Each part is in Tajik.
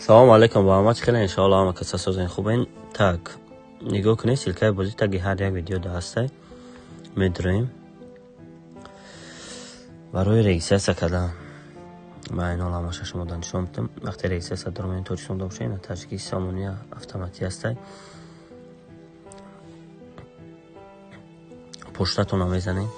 Салому алейкум ба ҳама, чӣ хеле, иншоалло ҳама каса созен, хубен. Так, нигоҳ кунед, ссылкаи бозӣ таги ҳар як видео да ҳастай. Медроем барои регистрация кардан. Ман инол ҳамаша шумо да нишон медиҳам. Вақте регистрация дорам, тоҷикистон да бошед, ина таҷики сомония автоматӣ ҳастай. Поштатонро мезанем.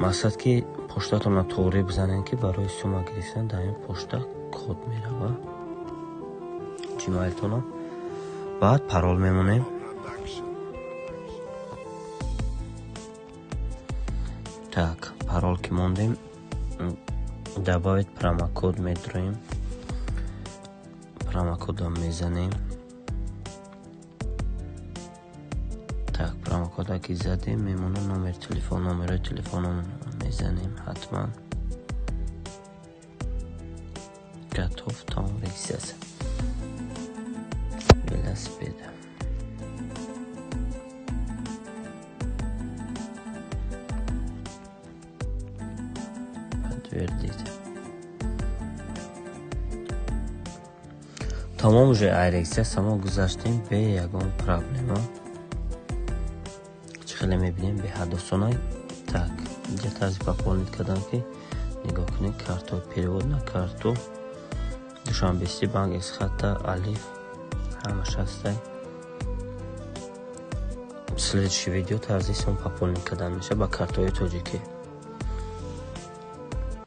Мақсад ки поштатонро тоғрӣ бизанем, ки барои сума гирифтан дар ин пошта код мерава gmailтона. Баъд парол мемонем. Так, парол ки мондем, добавить промокод медроем, промокодро мезанем. Так, промокода ки задем, мемона номер телефон, номерои телефонро мезанем ҳатман. Готов, тамом, регистрация. Велосипеда. Подтвердить. Тамом, уже ай регистрация мо гузаштем бе ягон проблема. Чӣ хеле мебинем, беҳад осонай. Так, инҷа тарзи пополнить кардан, ки нигоҳ кунед, карто, перевод на карту, Душанбе Сити банк, Эсхата, Алиф, ҳамаш ҳастай. Следующий видео тарзи сум пополнить кардан мешавад ба картҳои тоҷикӣ.